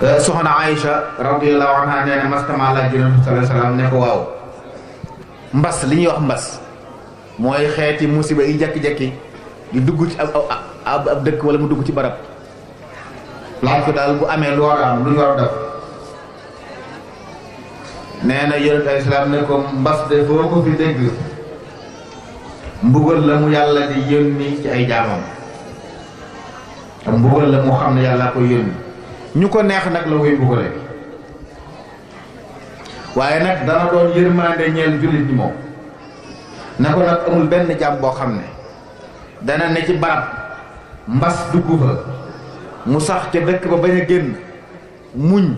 soxna Aïcha radiyallahu anha nee na mastama la Yonent bi sallallahu alayhi wasallam ne ko waaw mbas li ñuy wax mbas mooy xeeti musiba yi jekki-jekki di dugg ci ab dëkk wala mu dugg ci barab laaj ko daal bu amee lu war a am lu ñu war a def nee na Yonent alayhi salaam ne ko mbas de foo ko fi dégg mbugal la mu yàlla di yónni ci ay jaamam am mbugal la mu xam ne yàlla koy yónni ñu ko neex nag la koy mbugale waaye nag dana doon yërmande ñeel jullit ñi moom na ko nag amul benn jaam boo xam ne dana ne ci barab mbas dugg fa mu sax ca dëkk ba bañ a génn muñ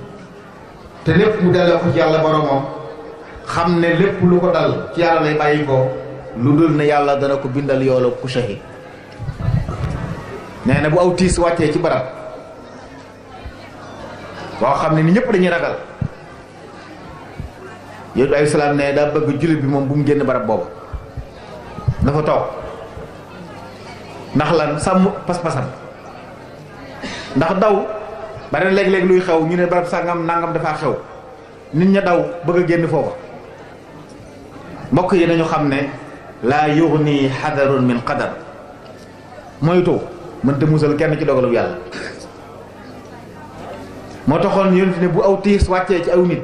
te lépp mu delloo ko ci yàlla boromam xam ne lépp lu ko dal ci yàlla lay bàyyi ko lu dul ne yàlla dana ko bindal yoolu ku shahid nee na bu aw tiis wàccee ci barab boo xam ne ni ñëpp dañuy ragal Yonent ay salaam ne daa bëgg jullit bi moom bu mu génn barab boobu dafa toog ndax lan sàmm pas-pasam ndax daw bari na léeg-léeg luy xew ñu ne barab sàngam nangam dafaa xew nit ña daw bëgg a génn foofa mbokk yi nañu xam ne laa yughni hadarun min qadar moytu mënta musal kenn ci dogalu yàlla moo taxoon Yonent ne bu aw tiis wàccee ci aw nit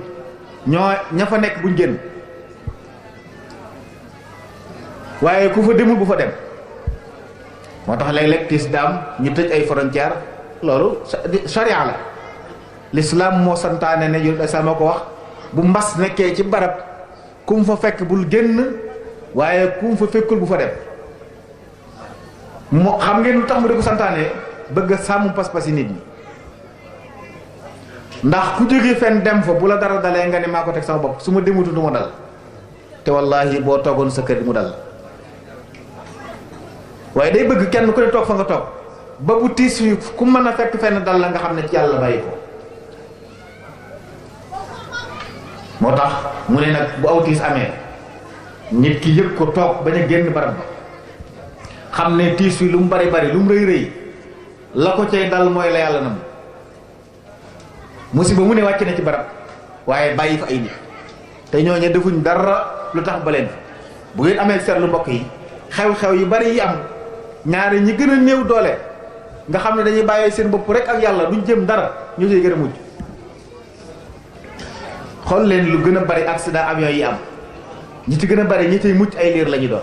ñoo ña fa nekk buñ génn waaye ku fa demul bu fa dem moo tax léeg-léeg tiis daam ñu tëj ay frontière loolu sharia la l'islam moo santaane ne Yonent sa moo ko wax bu mbas nekkee ci barab ku mu fa fekk bul génn waaye ku mu fa fekkul bu fa dem moo xam ngeen lu tax mu di ko santaane bëgg a sàmm pas-pasi nit ñi ndax ku jógee fenn dem fa bu la dara dalee nga ne maa ko teg sama bopp su ma demutu du ma dal te wallahi boo toogoon sa kër mu dal waaye day bëgg kenn ku ne toog fa nga toog ba bu tiis wi ku mën a fekk fenn dal la nga xam ne ci yàlla bàyyi ko moo tax mu ne nag bu aw tiis amee nit ki yëg ko toog bañ a génn barab ba xam ne tiis wi lu mu bari bari lu mu rëy rëy la ko cay dal mooy la yàlla nam musiba mu ne wàcc na ci barab waaye bàyyi fa ay nit te ñooñu defuñ dara lu tax ba leen fa bu ngeen amee seetlu mbokk yi xew-xew yu bari yi am ñaari ñi gën a néew doole nga xam ne dañuy bàyyee seen bopp rek ak yàlla duñ jëm dara ñu ciy gën a mujj xool leen lu gën a bari accident avion yi am ñi ci gën a bari ñi ciy mucc ay liir la ñu doon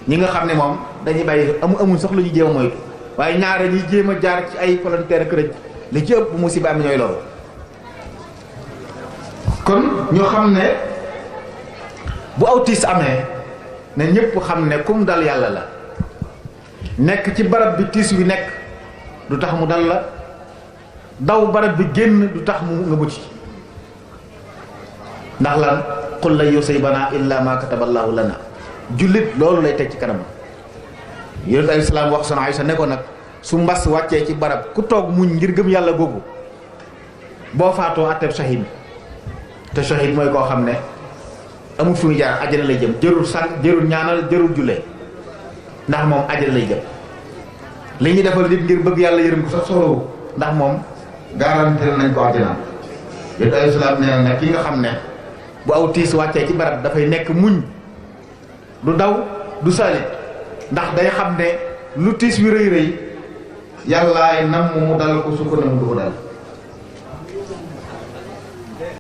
ñi nga xam ne moom dañuy bàyyi amuñ sax lu ñu jéem a moytu waaye ñaare ñi jéem a jaar ci ay volontaire kërëj li ci ëpp bu musiba am ñooy loolu kon ñoo xam ne bu aw tiis amee ne ñëpp xam ne kum dal yàlla la nekk ci barab bi tiis wi nekk du tax mu dal la daw barab bi génn du tax mu nga mucc ndax lan qul lan yusiibanaa illaa maa kataballaahu lanaa jullit loolu lay teg ci kanam Yonent alayhi salaam wax soxna Aysa ne ko nag su mbas wàccee ci barab ku toog muñ ngir gëm yàlla googu boo faatoo atteb shahid te shahid mooy koo xam ne amul fu muy jaar àjjana lay jëm jërul sant jërul ñaanal jërul jullee ndax moom àjjana lay jëm li ñu defal nit ngir bëgg yàlla yërëm ko sax soxlawu ndax moom garanti nañ ko àjjana Yonent alayhi salaam nee na ki nga xam ne bu aw tiis wàccee ci barab dafay nekk muñ du daw du salit ndax day xam ne lu tiis wi rëy rëy yàllaay nam mu dal ko su ko nam du ko dal